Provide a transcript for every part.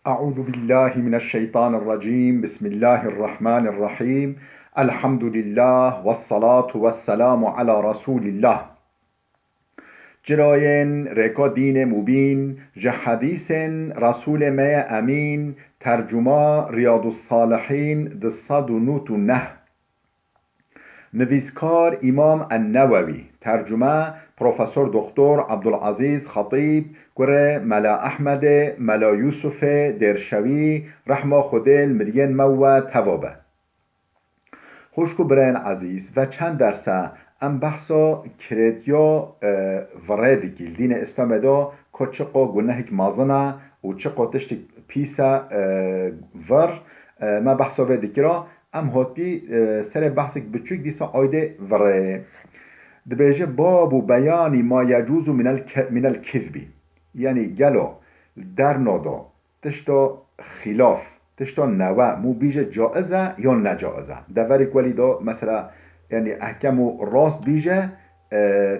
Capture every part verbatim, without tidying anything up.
أعوذ بالله من الشيطان الرجيم. بسم الله الرحمن الرحيم. الحمد لله والصلاة والسلام على رسول الله. Cirayên rêka dînê mubîn, ji hedîsên Resûlê me ye Emîn, tercuma Riyadus Salihîn, du sed û nod û neh. Nivîskar Îmam En-Newewî, tercume Profesor Doktor Abdulazîz Xetîb, kurê Mela Ehmedê, Mela Yûsufê Dêrşewî, rehma Xwedê li miriyên me we teva be. Xwişk û birayên ezîz, ve çend derse em behsa kirêtiya, e, virê dikî. Li dînê Îslamê de ku çiqo gunehek mezin e û çiqo tiştek pîs e, e, vir, e, me behsa vê dikira. Em hotbî, e, serê behsek biçûk dîsa aydê virê. Dibêje, "Babu beyanî ma yecûzu minel ke-, minel kizbî." Yanî gelo derna de tişta xîlaf, tişta newe mû bîje caiz e yan ne caiz e. Deverê welî de mesela, yanî ehkem û rast bîje, e,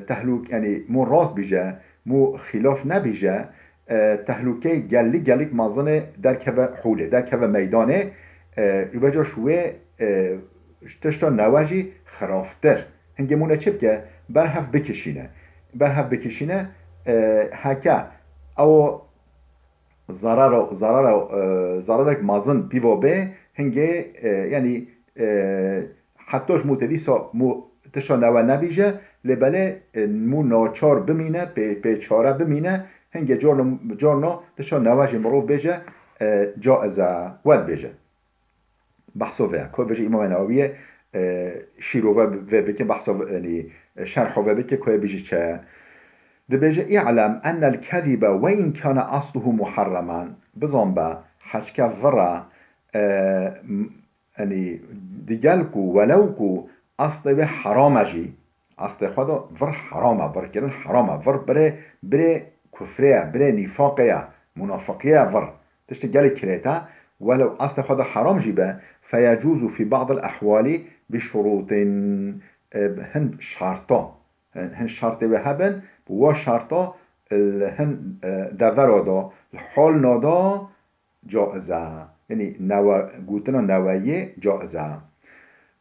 tehlûk-, yanî mû rast bîje, mû xîlaf nebîje, e, tehlûkeyê gelî gelîk mezinê derkeve hûlê, derkeve meydanê, e, ji vêca ji wê, e, tişta newe jî xiraftir. Hingê mûne çi bike? Berhev bikişîne. Berhev bikişîne, e, heke ew zararo, zararo, e, zararek mezin pîvo bê, hingê, e, yanî, e, heta ji mû te dîsa mû tişa newe nebîje, lê belê, e, mû naçar bimîne, pê, pê çare bimîne, hingê corno, corno tişa newe jî mirov bêje, e, caiz e, wet bêje. Behso vê ye. Ku vê jî Îmamê Newewiyê, e, şîrove vê bike, behso vê, yanî, e, şerho vê bike, ku yê bijî çi ye. Dibêje, "اعلم أن الكذب وإن كان أصله محرما." Bizan be, heçke vira, e, m-, yanî, digel ku, welew ku aslê wê heram e jî, Aslê xwe de vir heram e, vir kirin heram e, vir birê, birê kufrê ye, birê nîfaqê ye, munafiqiyê ye vir. Tiştê gelek kirêt e, welew aslê xwe de heram jî be, فيجوز في بعض الأحوال بشروط, e, hin şarta, hin, hin şartê wê hebin, bi wa şarta, e, li hin, e, devera de, li holna de, caiz e. Yanî newe, gotina neweyê caiz e.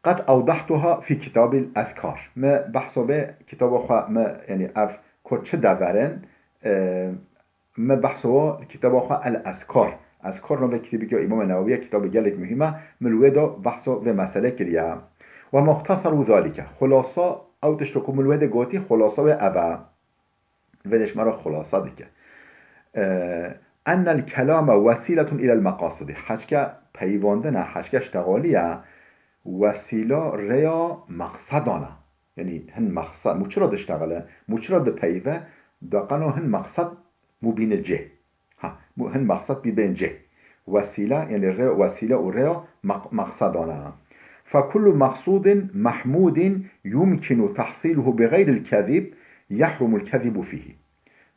قد أوضحتها في كتاب الأذكار. Me behsa vê kitaba xwe me, yanî ev ku çi deverin, e, me behsa wa kitaba xwe El Ezkar. Ezkar navê kitêbekî ya Îmamê Newewî ye, kitabê gelek muhîm e. Min li wê de behsa vê meselê kiriye. ومختصر ذلك. Xulasa ew tişta ku min li wê de gotî, xulasa wê ev e. Vê de ji me re xulasa dike. Ee, أن الكلام وسيلة إلى المقاصد. Heçke peyvandin e, heçke ştexalî ye, wesîla rêya mexsedan e. Yanî hin mexsed, mû çira diştexile, mû çira dipeyive, da qeno hin mexsed mû bîne cih. Ha, mû hin mexsed bî bên cih. Wesîle, yanî rê, wesîle û rêya meq-, mexsedan e. فكل مقصود محمود يمكن تحصيله بغير الكذب يحرم الكذب فيه.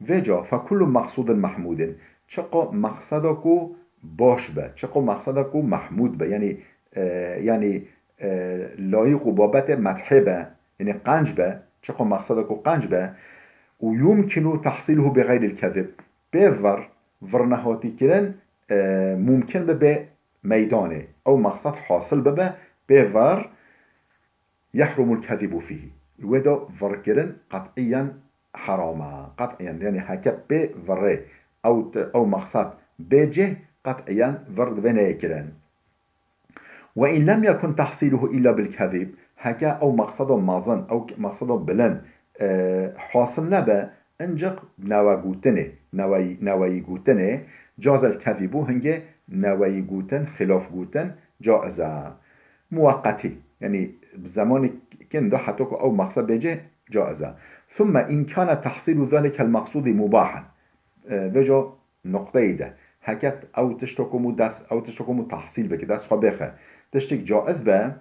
Vêca, فكل مقصود محمود. Çiqo mexseda ku baş be, çiqo mexseda ku mehmûd be, yanî, e, yanî, e, layîq û babetê medhê be, yanî qenc be, çiqo mexseda ku qenc be, û يمكن تحصيله بغير الكذب. Pê vir, vir nehatî kirin, e, mumkin bibe meydanê. Ew mexsed hasil bibe, pê vir يحرم الكذب فيه. Li wê de virkirin qet'iyen heram e. Qet'iyen, yanî heke pê virê ew ti-, ew mexsed bê cih, qet'iyen vir divê neyê kirin. وإن لم يكن تحصيله إلا بالكذب. Heke ew mexseda mezin, ew mexseda bilind, e, hasil nebe, inciq newe gotinê, neweyî, neweyî gotinê, جاز الكذب, hingê neweyî gotin, xilaf gotin, caiz e. Muweqetî, yanî bi zemanê kin de heta ku ew mexsed bê cih, caiz e. ثم إن كان تحصيل ذلك المقصود مباحا. E, vêca noqteyê de. Heke ew tişta ku mû dest, ew tişta ku mû tehsîl bike, dest xwe bêxe. Tiştek caiz be,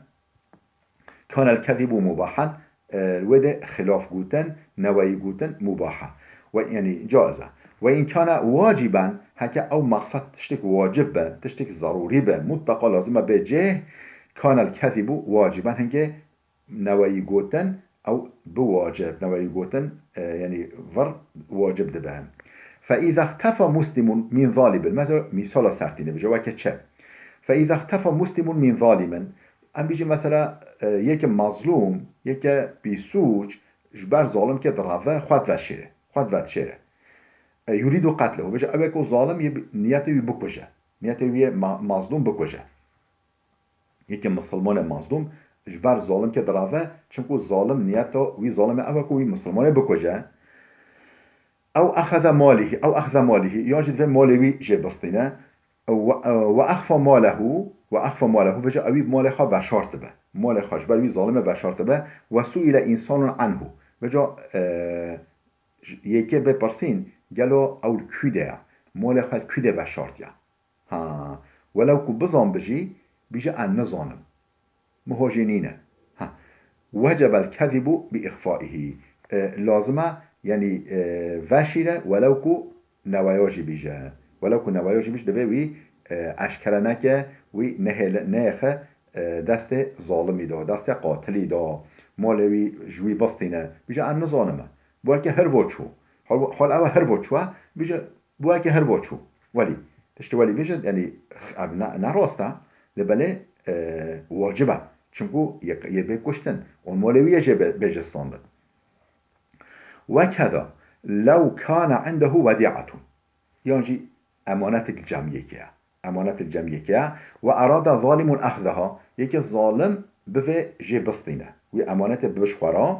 كان الكذب مباحا, e, wê de xilaf gotin, neweyî gotin, mubah e. We, yanî caiz e. وإن كان واجبا, heke ew mexsed tiştek wacib be, tiştek zerûrî be, mutleqa lazim e bê cih, كان الكذب واجبا, hingê neweyî gotin, ew bi wacib, neweyî gotin, e, yanî vir wacib dibe. فإذا اختفى مسلم من ظالم، mesela, mîsala sertîne, bije weke çi? فإذا اختفى مسلم من ظالم، em bîjin, mesela, e, yeke mazlûm, yeke bîsûc ji ber zalimkê direve, xwe diveşêre, xwe divedişêre. E, يريد قتله، bije ew yek û zalim yê bi-, niyetê wî bikuje, niyetê wî yê ma-, mazlûm bikuje. Yekê misilmanê mazlûm ji ber zalimkê direve, çimkû zalim niyeta wî zalimê ew e ku wî misilmanê bikuje. Ew أخذ ماله، ew أخذ ماله، yan jî divê malê wî jê bistîne. Ve, ve أخفى ماله، ve أخفى ماله، vêca ew wî malê xwe veşartibe. Malê xwe ji ber wî zalimê veşartibe. وسئل إنسان عنه. Vêca, e, j-, yekê bê pirsîn, gelo ew li kû de ye? Malê xwe li kû de veşartiye? Ha, welew ku bizanbi jî, bîje ez nizanim. Min ho jê nîne. Ha. وجب الكذب بإخفائه. E, lazim e, yanî, e, veşîre, welew ku neweya jî bîje. Welew ku neweya jî bîje, divê wî, e, eşkere neke, wî nehêle-, neyêxe, e, destê zalimî de, destê qatilî de. Malê wî ji wî bistîne. Bîje ez nizanim e. Belkî her vo çû. Hol, hol ew her vo çû e, bîje Bi weke her vo çû. Welî, tiştê welî bêje, yanî, ev ne, ne rast e, lê belê, e, wacib e. Çimkû yê, yê bê kuştin, û molê wî yê jê bê, bêje standin. وكذا لو كان عنده وديعة. Yan jî emanetek li cem yekê ye. Emanet li cem yekê ye. وأراد ظالم أخذها. Yekê zalim bivê jê bistîne. Wî emanetê bibe ji xwe re.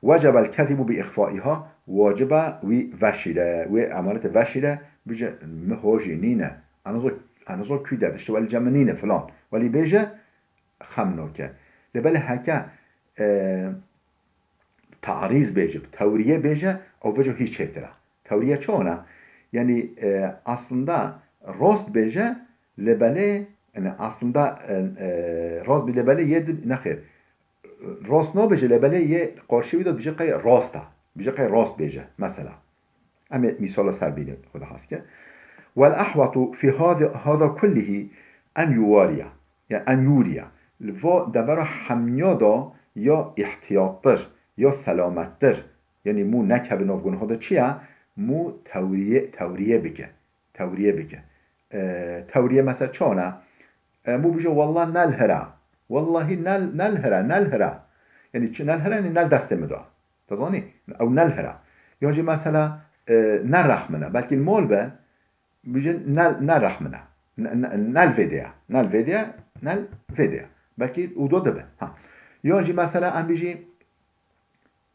وجب الكذب بإخفائها. Wacib e wî veşîre. Wê emanetê veşîre. Bije min ho jê nîne. Ez nizo, ez nizo kû de. Tiştê welî cem min nîne filan. Welî bêje xem noke. Lê belê heke, e, tarîz bêje, bi tewriyê bêje, ew veco hîç çêtir e. Tewriye çawa ne? Yanî, e, aslında rast bêje, lê belê, yanî aslında, e, e, rast bê lê belê yê di, nexêr. Rast nabêje, lê belê yê qarşî wî de dibêje qey rast e. Dibêje qey rast bêje, mesela. Em ê mîsala ser bînin, Xuda has ke. والأحوط في هذا، هذا كله أن يواري. Yani أن يوري. Li va devera hemiya da ya îhtiyattir, ya selamettir. Yanî mû nekeve nav gunaha de çi ye? Mû tewriye, tewriye bike. Tewriye bike. E, tewriye mesela çawa ne? E, mû bije, "Wallah, nelhira. Wallahî nel-, nelhira, nelhira." Yanî çi nelhira? Yanî nel destê min de. Te zanî? Ew nelhira. Yan jî mesela, e, nerexmine. Belkî li mal be, bije nel-, nerexmine. Ne-, ne-, nel vêdeye. Nel vêdeye, nel vêdeye. Belkî û do dibe. Ha. Yan jî mesela em bijî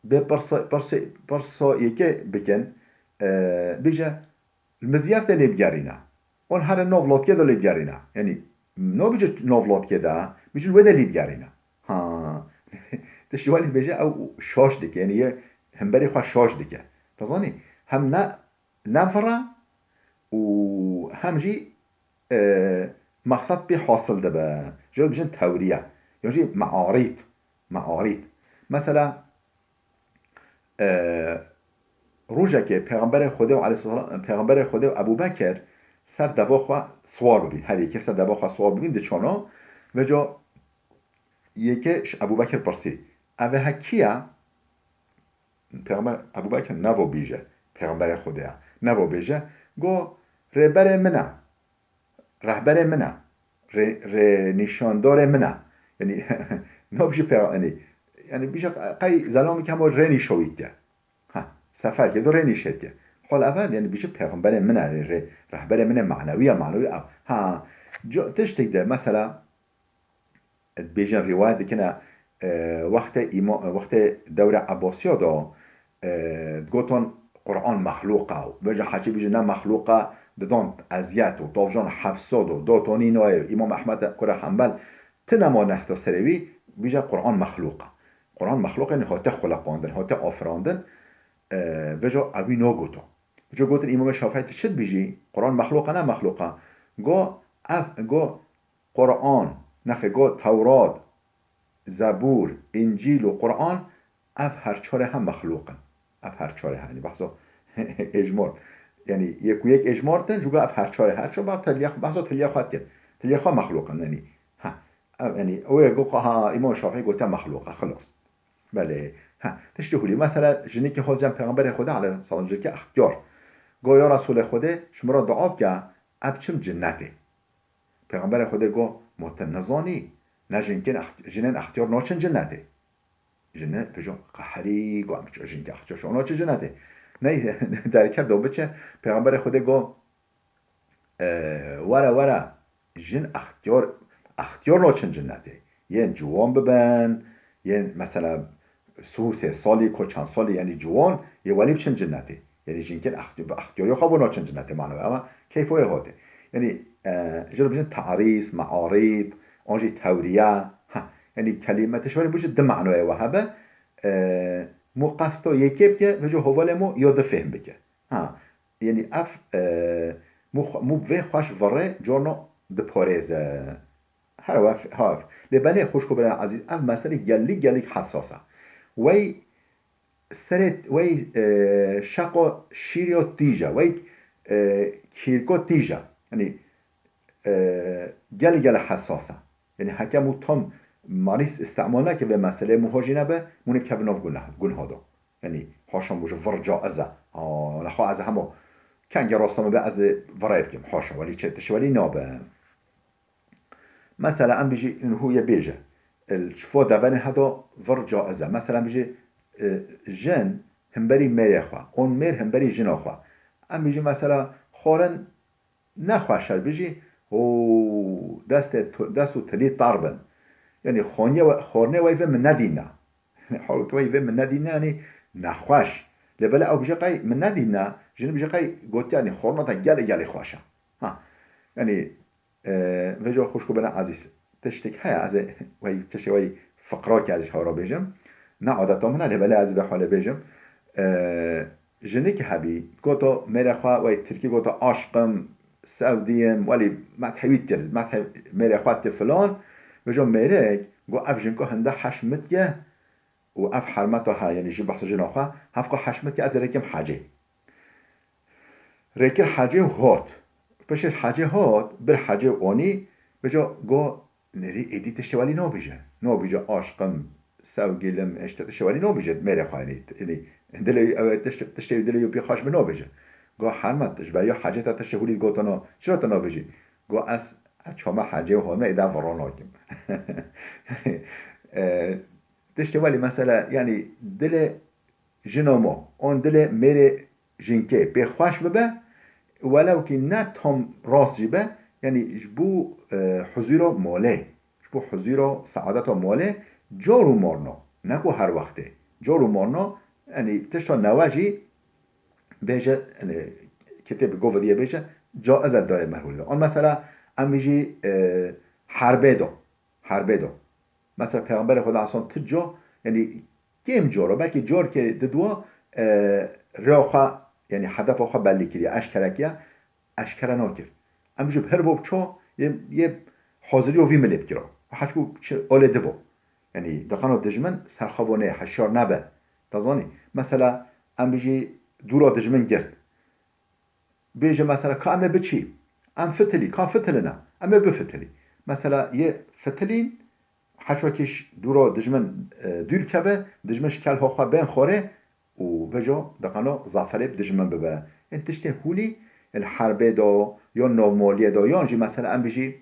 bê pirsa, pirsa, pirsa yekê bikin, e, bije, li mizgeft de lê bigerîne. Û here nav lotkê de lê bigerîne. Yanî, nabêje nav lotkê de, bêje li wê de lê bigerîne. Ha. Tiştê welî dibêje ew şaş dike, yanî yê hemberî xwe şaş dike. Te zanî, hem ne, ne vir e û hem jî, e, mexsed pê hasil dibe. Ji ber bijin tewriye. Yan jî mearît. Mearît. Mesela, e, rojekê Pêxemberê Xwedê û aleyhisselam, Pêxemberê Xwedê û Ebû Bekir ser deva xwe siwar bibîn. Her yekê ser deva xwe siwar bibîn, diçano. Veco yekê ji Ebû Bekir pirsî, "Ev he kî ye?" Pêxember, Ebû Bekir nevo bêje, Pêxemberê Xwedê ye. Nevo bêje, go, "Rêberê min e." Rehberê min e. Rê-, rênîşandarê min e. Yanî, nabêje pê-, yanî, yanî bêje qey zelamekî hema rênîşa wî dike. Ha, seferkê do rênîşê dike. Hol ev e, yanî bêje pêxemberê min e, rê-, rê-, rehberê min e, manewî ye, manewî ew. Ha, co-, tiştek de, mesela, dibêjin, rîwayet dikine, e, wextê îma-, wextê dewrê Ebasiya de, e, digotin Quran mexlûq e û vêca heçî bêjin ne mexlûq e, didon eziyet û tavjan hepsa de, dotonî nayê, Îmam Ehmed kura Hembel ti nema nehta serê wî, bêje Quran mexlûq e. Quran mexlûq e, yanî hate xuleqandin, hate afirandin, e, vêca ewî nagoto. Vêca gotin Îmam Şafî, tu çi dibêjî? Quran mexlûq e, ne mexlûq e? Go, ev, go, Quran, nexê, go Tewrat, Zebûr, Încîl û Quran, ev her çarê he mexlûq in. Ev her çarê he, yanî behsa êjmar. Yanî yek û yek êjmartin, jû go ev her çarê, her çar, bar tiliya, behsa tiliya xwe dike. Tiliya xwe mexlûq in, yanî. Ha, ev, yanî, ew ê go, ha, Îmam Şafî gote mexlûq e, xilas. Belê. Ha, tiştê hûlî. Mesela, jinekî hot cem Pêxemberê Xwedê aleyhisselam, jinekî extiyar. Go ya Resûlê Xwedê, ji min re dua bike, ev çim cinnetê. Pêxemberê Xwedê got, ma te nizanî, ne jinkên ext-, jinên extiyar naçin cinnetê. Jine, vêjo qeherî, got, em çi jinkê extiyar şo naçin cinnetê. Ney, derket do biçe, Pêxemberê Xwedê got, e, were, were, jin extiyar, extiyar naçin cinnetê. Yên ciwan bibin, yên mesela sî û sê salî, ko çend salî, yanî ciwan, yê welî biçin cinnetê. Yanî jinkên exti-, bi extiyariya xwe bo naçin cinnetê, mano ew e, keyfa wê hate. Yanî, e, ji re bijin tarîs, mearîd, an jî tewriye. Ha, yanî kelîme tişt welî bijî du manoyê we hebe. E, mû qesto yekê bike, vêjo hovalê mû ya du fêhm bike. Ha, yanî ev, e, mû xwe-, mû vê xweş virê corno diparêze. Her wef, haf. Lê belê xwişko birayê ezîz, ev meselê gelî, gelî hesas e. Wey serê, wey, e, şeqo şîryo tîj e, wey, e, kîrko tîj e. Yanî, e, gelî, gelî hesas e. Yanî heke mû tam marîs îstemal neke vê meselê, mû hojî nebe, mû nêbikeve nav guneh-, gunha do. Yanî, haşa mû ji vir caiz e. Aa, lexwe ez hemo kengê rasta min be ez ê virê bikim. Haşa, welî çi tişt welî nabe. Mesela, em bijî, hû yê bêje. Li çifa deverên heda vir caiz e. Mesela, em bijî, e, jin himberî mêrê xwe, on mêr himberî jina xwe. Em bijî, mesela, xwarin nexweş e, bijî, o, destê tu-, dest û tilî tar bin. Yanî, xoniye we-, xornê wey vê min nedîna. Yanî, halkê wey vê min nedîna, yanî, nexweş. Lê belê ew bijî qey min nedîna, jin bijî qey gotiye, yanî, xorna te gelê, gelê xweş e. Ha. Yanî, e, vêjo xwişko bena ezîz. Tiştek heye, ez ê wey, tiştê wey fiqra ke ez ji hew re bêjim. Ne adeta min e, lê belê ez ê vê halê bêjim. E, jinik hebî, goto mêrê xwe, wey tirkî goto aşkım, sevdiğim, welî methewî kir, methev-, mêrê xwe kir filan. Vêjo mêrik got, ev jinko hinde heş mit ye û ev hermeta he, yanî ji behsa jina xwe, hevka heş mit ye, ez ê rêkim hecê. Rêkir hecê û hot. Piştî hecê hot, bir hecê û onî, vêca go, nerî êdî tiştê welî nabêje. Nabêje aşkım, sevgilim, işte tiştê welî nabêje, mêrê xwe yanî, yanî dilê ew tişt-, tiştê dilê wî pê xweş bi nabêje. Go hermet, ji ber ya hecê te tiştê hûlî gotana, çira te nabêjî? Go ez, ez çama hecê û hot me êda viro nakim. Yanî, e, tiştê welî mesela, yanî dilê jina me, an dilê mêrê jinkê pê xweş bibe, welewkî ne tam rast jî be, yanî ji bo, e, huzûra malê, ji bo huzûra seadeta malê, car û marna, ne ku her wextê, car û marna, yanî tişta newe jî bêje, yanî kitêb Govidiyê bêje, caiz e darê mehûlê de. An mesela em jî, e, herbê de, herbê de. Mesela Peyxemberê Xweda Esan tu ca, yanî kêm cara, belkî carkê di dua, e, rêya xwe, yanî hedefa xwe belî kiriye, eşkere kiye, eşkere nakir. Em ji bi her bo biço yê, yê haziriyo vî milê bikira. Heçku çi olê divo. Yanî diqano dijmin serxavo neye, heşyar nebe. Dazanî? Mesela em bijî dûra dijmin girt. Bêje mesela ka em ê biçî, em fitilî, ka fitilina, em ê bifitilî. Mesela yê fitilîn, heçwekî ji dûra dijmin, e, dûr keve, dijmin ji kelha xwe bên xwarê û vêca diqano zaferê bi dijmin bibe. Ên tiştê hûlî, li herbê de, yan navmaliyê de, yan jî mesela em bijî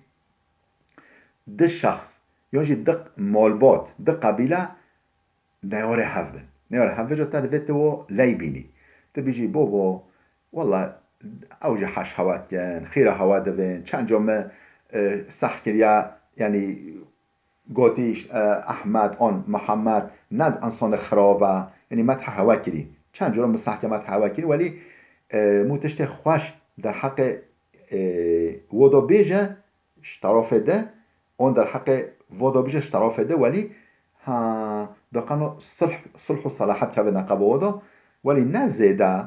di şexs, yan jî di malbat, di qebîle, neyarê hev bin. Neyarê hev vêca te divê tu wo ley bînî. Tu bijî, bobo, wela ew jî heş hewa dikin, xîra hewa dibin, çend ca me, e, seh kiriya, yanî gotîş, e, Ehmed, an Mihemed, ne ez însanê xirab e, yanî me te hewa kirî. Çend cara me seh ke me te hewa kirî, welî, e, mû tiştê xweş derheqê, e, wo do bêje, ji tarafê de, on derheqê vodo bije ji tarafê de, welî, ha, diqano sulh, sulh û selahet keve neqeba wo do, welî ne zêde,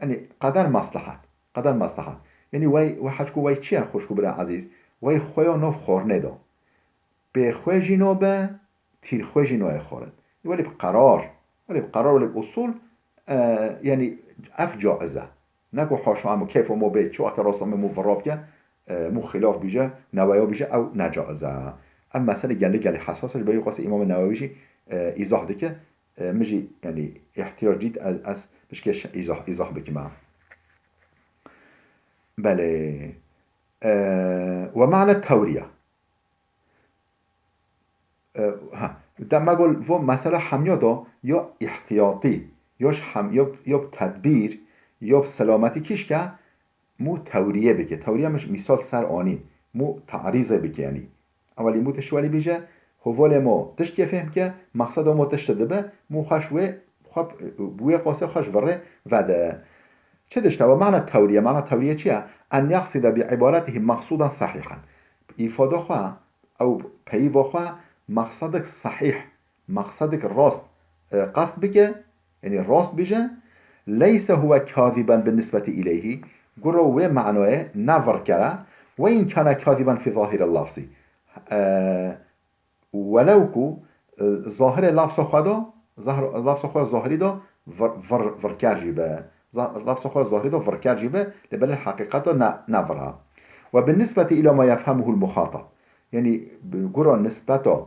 yanî qeder meslehet, qeder meslehet. Yanî wey, wey heçku wey çi ye xwişk û bira ezîz, wey xweya nav xornê do. Pê xwe jî nabe, tîr xwe jî nayê xwarin. Welî bi qerar, welî bi qerar, welî bi usûl, e, yanî ev caiz e. Ne ku haşa em û keyfa mo bê, çi wexta rasta me mû virab ke, e, mû xilaf bîje, neweya bîje, ew ne caiz e. Ev mesele gelî gelî hesas e, ji ber wî qasî Îmam Newewî jî, e, îzah dike, e, min jî, yanî, îhtiyac dît, ez, ez pişkê şi-, îzah, îzah bikime. Belê. E, we mane tewriye. E, ha, dema gol vo mesela hemiya da ya ihtiyatî, ya ji hem, ya, ya tedbîr, ya selametî kişke, mû tewriye bike. Tewriye min mîsal ser anî. Mû tarîze bike, yanî. Ewelî mû tişt welî bîje, hovalê mo tiştê fêhm ke, maqseda mo tişt dibe, mû xweş wê, xwe, wê qasê xweş virê vede. Çi tişt e? Mana tewriye, mana tewriye çi ye? En yaqside bi ibaretihi maqsudan sahihan. Îfada xwe, ew peyva xwe, maqsedik sahih, maqsedik rast, e, qast bike, yanî rast bije, leyse huwe kaziben bin nisbeti ileyhi, guro wê manayê ne virkere, ve in kana kaziben fi zahiril lafzi. E, welew ku, e, zahirê lafza xwe de, zahr-, lafza xwe zahirî de vir-, vir-, virker jî be. Za-, lafza xwe zahirî de virker jî be, lê belê heqîqeta ne, ne vira. Ve bin nisbeti ila ma yefhemuhul muxatab. Yanî, bi gura nisbeta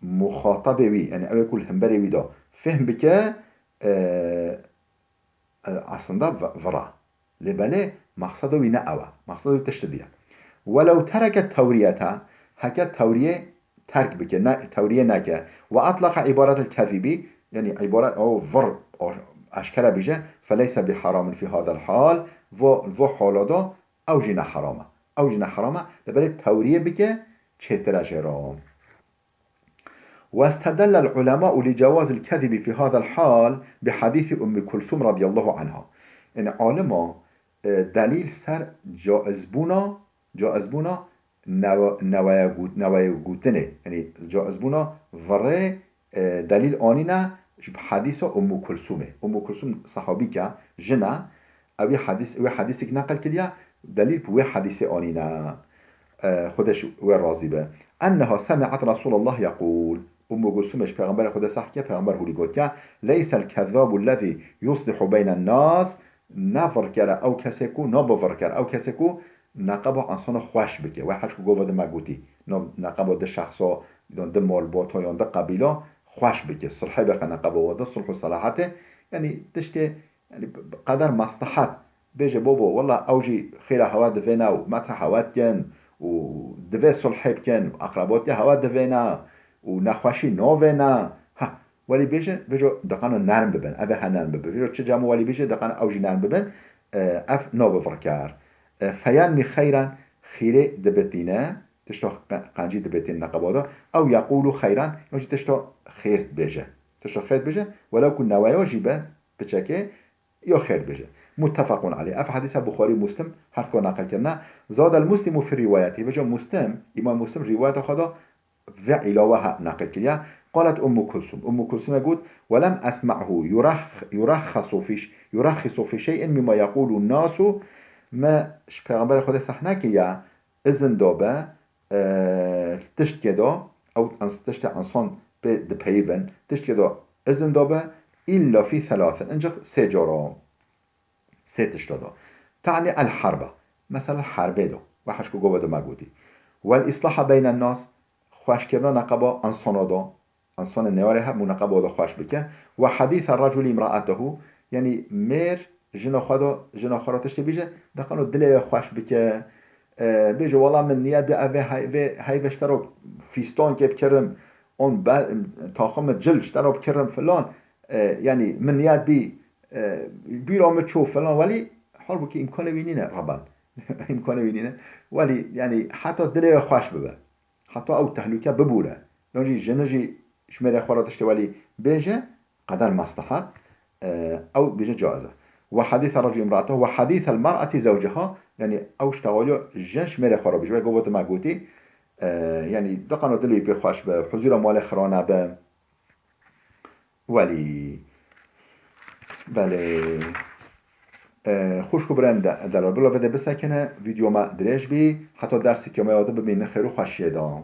muxatabê wî, yanî ew ê ku li hemberê wî de fêhm bike, e, e, aslında v-, vira. Lê belê maqseda wî ne ew e. Maqseda wî tişt diye. Welew tereke tewriyete, heke tewriyê terk bike, ne, tewriyê neke. Ve atlaqa ibaretel kezîbî, yanî îbaret, o vir, o eşkere bîje, feleyse bi haramin fi hadel hal, vo, vo hala da, ew jî ne heram e. Ew jî ne heram e. Lê belê tewriyê bike, çêtir e jê re. واستدل العلماء لجواز الكذب في هذا الحال بحديث أم كلثوم رضي الله عنها. Yanî alima, e, delîl ser caizbûna, caizbûna newe-, neweye got-, neweye gotinê, yanî caizbûna virê, e, delîl anîne ji bi hedîsa Ummu Kulsûmê. Ummu Kulsûm sehabîke, jin e, Ew ê hedîs, wê hedîsek neqil kiriye, delîl bi wê hedîsê anîne. E, Xwedê ji wê razî be. Enneha semi'et Resûlallah yeqûl. Ummu Gulsûmê ji Pêxemberê Xwedê seh kiriye, Pêxember hûrî gotiye, Leysel kezzabu lezî yuslihu beynen nas. Ne virkere ew kesê ku, nabe virkere ew kesê ku neqeba insana xweş bike. Wê heş ku gova de me gotî. Nav neqeba di şexsa, yan di malbata, yan di qebîla xweş bike. Sulhê bixe neqeba we de, sulh û selahetê. Yanî tiştê Yanî, bi, bi qeder maslahat. Bêje, bobo, wela ew jî xêra hewa divêne û meta hewa dikin û divê sulhê bikin û eqrabatiya hewa divêne û nexweşî navêne. Ha, welî bêje, bêje, diqano nerm bibin. Ev ê he nerm bibin. Bêje, çi camo welî bêje, diqano ew jî nerm bibin. E, ev nabe virkar. E, feyanmi xeyran, xêrê dibitîne, tişta qe-, qencî dibitîne neqeba de. Ew yeqûlu xeyran, yan jî tişta xêr dibêje. Tişta xêr dibêje, welew ku neweya jî be, piçekê, ya xêr dibêje. Muttefaqun aleyh. Ev hedîsa Buxarî û Muslim her dika neqil kirine. Zadel Muslimu fi rîwayetî. Vêca Muslim, Îmam Muslim rîwayeta xwe de vê îlawe ha neqil kiriye. Qalet Ummu Kulsum. Ummu Kulsumê got, "Welem esma'hu yurax-, yuraxxasu fi ş-, yuraxxisu fi şey'in mimma yequlu nasu." Me ji Pêxemberê Xwedê seh nekiriye, izin dabe, e, tiştkê de, ew ens-, tiştê ensan pê dipeyivin, tiştkê de izin dabe, illa fî thelâthin, ancak sê cara, sê tişta de. Te'ni el harbe, mesela herbê de, we heşku gova de me gotî. Wel islaha beynen nas, xweşkirina neqeba ensana de, Ensonê nêwarê hebû neqeba de xweş bike. Ve hadîsa racûlî imra'etehu, yanî mêr jina xwe de, jina xwe re tiştê bîje, deqeno dilê wê xweş bike. E, bêje, wela min niyet bi ev vê hey-, vê heyvê ji te re fîstankê bikirim, on be-, taximê cil ji te re bikirim filan. E, yanî min niyet bî, e, bîra min çû filan, welî halbûkî îmkanê wî nîne reben. Îmkanê wî nîne. Welî, yanî heta dilê wê xweş bibe. Heta ew tehlûke bibûre. Yan jî jini jî ji mêrê xwe re tiştê welî bêje, qeder maslahat, e, ew bêje caiz e. Ve hadîsa racû imra'etehu ve hadîsel mer'etî zewceha, yanî ew ştexaliya jin ji mêrê xwe re bêje. Wek gotin me gotî, e, yanî deqeno dilê pê xweş be, huzûra malê xira nebe. Welî. Belê. E, xwişk û birên de-, delal. Bila vê de bisekine, vîdeo me dirêj bî. Heta derseke me ya di bimînin xêr û xweşiyê de.